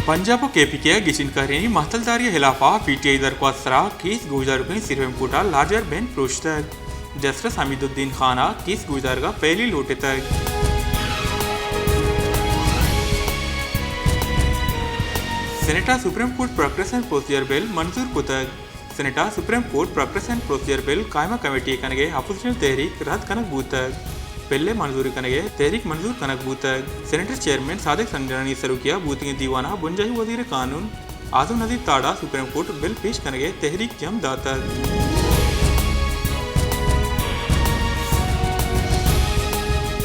پنجاب ءُ کے پی کے ءِ گچین کارانی مھتل داری ءِ ھلاف ءَ پی ٹی آئی ءِ درکواست ءِ سرا کیس گوشدارگیں سپریم کورٹ ءَ لارجر بینچ پروشتگ۔ جسٹس حمید الدین خان ءَ کیس گوشدارگ ءَ پھیلی لوٹتگ۔ سینیٹ ءَ supreme court practice and procedure bill منظور کتگ۔ سینیٹ ءَ supreme court practice and procedure bill قائمہ کمیٹی ءِ کنگ ءِ اپوزیشن تحریک رد کنگ بوتگ۔ بل ءِ منظوری کنگ ءِ تحریک منظور کنگ بوتگ۔ سینیٹ ءِ چیئرمین صادق سنجرانی ءِ سروکی ءَ بوتگیں دیوان ءَ بنجاھی وزیر قانون اعظم نذیر تاڑ ءَ سپریم کورٹ ءَ بل پیش کنگ ءِ تحریک جم داتگ۔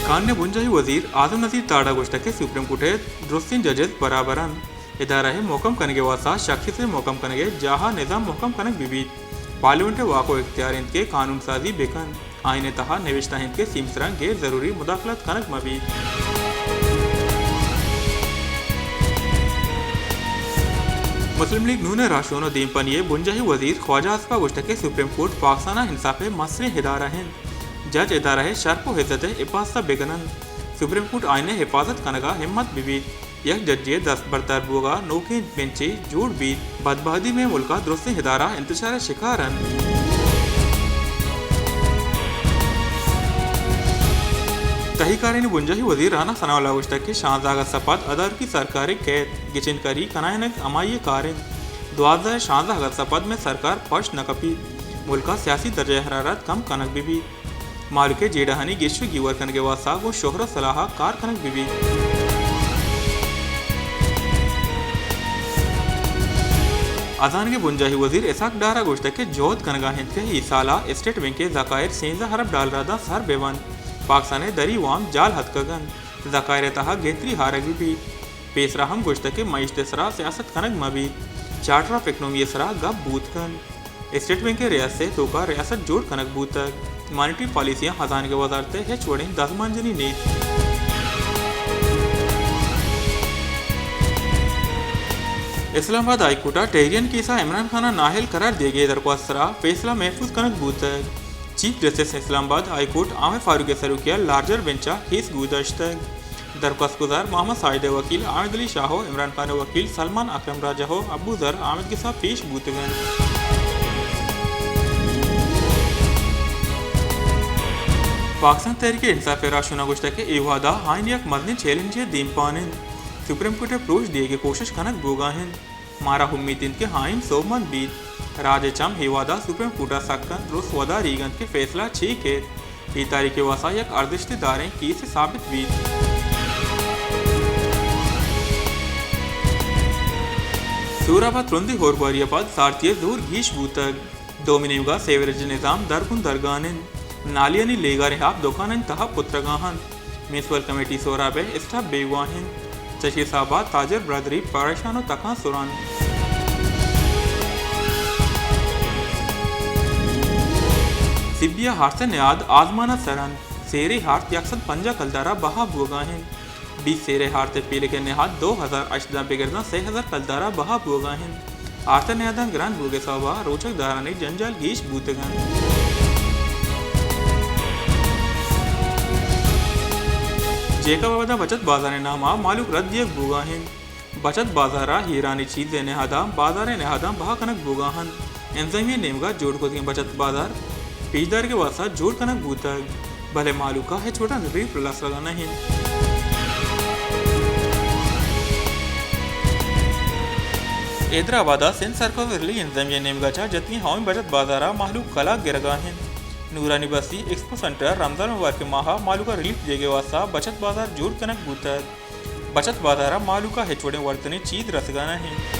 قانون ءِ بنجاھی وزیر اعظم نذیر تاڑ ءَ گوشتگ کہ سپریم کورٹ ءِ درستیں ججز برابر اَنت۔ ادارہ ءِ مھکم کنگ ءِ واستہ شخصیت ءِ مھکم کنگ ءِ جاہ ءَ نظام مھکم کنگ بہ بیت۔ پارلیمنٹ ءِ واک ءُ اختیار اِنت کہ قانون سازی بہ کنت۔ آئین ءِ تہا نبشتہ اِنت کہ سیمسراں غیر ضروری مداخلت کنگ مہ بیت۔ مسلم لیگ نون ءِ راھشون ءُ دیمپانی ءِ بنجاھی وزیر خواجہ آصف ءَ گوشتگ کہ سپریم کورٹ پاکستان ءِ انصاف ءِ مستریں ادارہ اِنت۔ جج ادارہ ءِ شرپ ءُ عزت ءِ حفاظت ءَ بہ کن اَنت۔ سپریم کورٹ آئین ءِ حفاظت کنگ ءَ ھمت بہ بیت۔ یک ججے ءِ دست بردار بوگ ءَ نوکیں بنچے جوڑ بیت۔ بدبھتی مئے ملک ءَ درستیں ادارہ انتشار ءِ شکار اَنت۔ تہی کارانی بنجاھی وزیر رانا ثناء اللہ ءَ گوشتگ کہ شانزدہ اگست ءَ پد ادارکی سرکار ءِ قید، گچین کاری کنائینگ ھمائی ءِ کار اِنت۔ دوازدہ ءُ شانزدہ اگست ءَ پد مئے سرکار پشت نہ کپیت۔ ملک ءِ سیاسی درجہ حرارت کم کنگ بہ بیت۔ مھلوک ءِ جیڑہانی گیش ءُ گیوار کنگ ءِ واستہ گوں شھر ءُ صلاح ءَ کار کنگ بہ بیت۔ ھزانگ ءِ بنجاھی وزیر اسحاق ڈار ءَ گوشتگ کہ جھد کنگ ءَ اِنت کہ اے سال ءَ اسٹیٹ بینک ءِ ذخائر سیزدہ ارب ڈالر ءَ داں سر بہ بنت، پاکستان ءِ دری وام جال اتکگ اَنت، ذخائر ءِ تہا گھتری آرگ بہ بیت۔ پیسرا ھم گوشتگ کہ معیشت ءِ سرا سیاست کنگ مہ بیت، چارٹر آف اکنامی ءِ سرا گپ بوت کنت۔ اسٹیٹ بینک ءِ ریاست ءِ توکا ریاست جوڑ کنگ بوتگ۔ مانیٹری پالیسیاں ھزانگ ءِ وزارت ءِ ھچ وڑیں دزمانجنی نیست۔ اسلام آباد ھائی کورٹ ءَ ٹیرین کیس ءَ عمران خان ءَ نااھل قرار دیگ ءِ درخواست ءِ سرا فیصلہ محفوظ کنگ بوتگ۔ چیف جسٹس اسلام آباد ھائی کورٹ عامر فاروق ءِ سروکی ءَ لارجر بینچ ءَ کیس گوں داشتگ۔ درخواست گزار محمد ساجد ءِ وکیل عامد علی شاہ ءُ عمران خان ءِ وکیل سلمان اکرم راجہ ءُ ابوذر احمد گس ءَ پیش بوتگ اَنت۔ پاکستان تحریک انصاف ءِ راھشون ءَ گوشتگ کہ اے وھد ءَ آئین یک مزنیں چیلنجے ءِ دیمپان اِنت، سپریم کورٹ ءِ پروش دیگ ءِ کوشش کنگ بوگ ءَ اِنت۔ مارا امیت اِنت کہ آئین سوبمند بیت۔ راج ءِ چم اے وھد ءَ سپریم کورٹ ءَ سک اَنت، درست وداریگ اَنت کہ فیصلہ چے کیت۔ اے تاریخ ءِ واستہ یک ارزشت داریں کیسے ثابت بیت۔ سور ءَ پہ ترندیں ھورگواری ءَ پد سارتی ءِ زور گیش بوتگ۔ دومی نیمگ ءَ سیوریج نظام درکن درگان اِنت۔ نالیانی لیگاریں آپ دکانانی تہ ءَ پترگ ءَ اَنت۔ میونسپل کمیٹی سوراب ءِ اسٹاپ بیگواہ اِنت۔ چشی ساھبا تاجر برادری پریشان ءُ تکانسر اَنت۔ سبی ءِ آرت ءِ نہاد آزمان ءَ سر اَنت۔ سیرے آرت یک سد پنجاہ کلدار ءَ بہا بوگ ءَ اِنت۔ بیست سیرے آرت ءِ پیلک ءِ نہاد دو ہزار ہشت داں بگرداں سے ہزار کلدار ءَ بہا بوگ ءَ اِنت۔ آرت ءِ نہاداں گران بوگ ءِ سوب ءَ روچگ دارانی جنجال گیش بوتگ اَنت۔ جیکب آباد ءَ بچت بازار ءِ نام ءَ مہلوک رد دیگ بوگ ءَ اِنت۔ بچت بازار ءَ ایرانی چیز ءِ نہاداں بازار ءِ نہاداں بہا کنگ بوگ ءَ اَنت۔ انتظامیہ ءِ نیمگ ءَ جوڑ کتگیں بچت بازار پیشدارگ ءِ واستہ جوڑ کنگ بوتگ، بلے مہلوک ءَ ہچ وڑیں ریلیف رسگ ءَ نہ اِنت۔ حیدرآباد ءَ سندھ سرکلز ریلیف انتظامیہ ءِ نیمگ ءَ چہ جتگیں اومی بچت بازار ءَ مہلوک کلاگ گرگ ءَ اِنت۔ نورانی بستی ایکسپو سنٹر ءَ رمضان مبارک ءِ ماہ ءَ مہلوک ءَ ریلیف دیگ ءِ واستہ بچت بازار جوڑ کنگ بوتگ۔ بچت بازار ءَ مہلوک ءَ ہچ وڑیں ورتنیں چیز رسگ ءَ نہ اِنت۔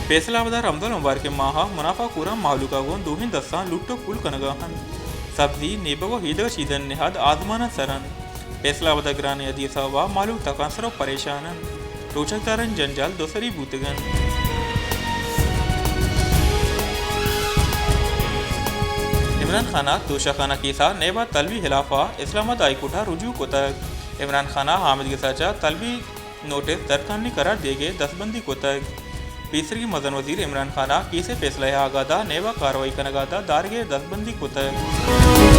فیصل آباد ءَ رمضان مبارک ءِ ماہ ءَ منافع کوراں مہلوک ءَ گوں دوہیں دستاں لٹ ءُ پل کنگ ءَ اَنت۔ سبزی، نیبگ ءُ ایدگہ چیزانی نہاد آزمان ءَ سر اَنت۔ فیصل آباد ءَ گرانیں ادی ءِ سوب ءَ مہلوک تکانسر ءُ پریشان اَنت۔ روچگ دارانی جنجال دوسری بوتگ اَنت۔ عمران خان ءَ توشہ خانہ کیس ءَ نیب ءَ طلبی ءِ ہلاف ءَ اسلام آباد ہائی کورٹ ءَ رجوع کتگ۔ عمران خان ءَ آمید گس ءَ چہ طلبی نوٹس درکنانی قرار دیگ ءِ دستبندی کتگ۔ پیسریگیں مزن وزیر عمران خان ءَ کیس ءِ فیصلہ ءِ آگاہ ءَ نیب ءَ کاروائی کنگ ءَ دارگ ءِ دستبندی کتگ۔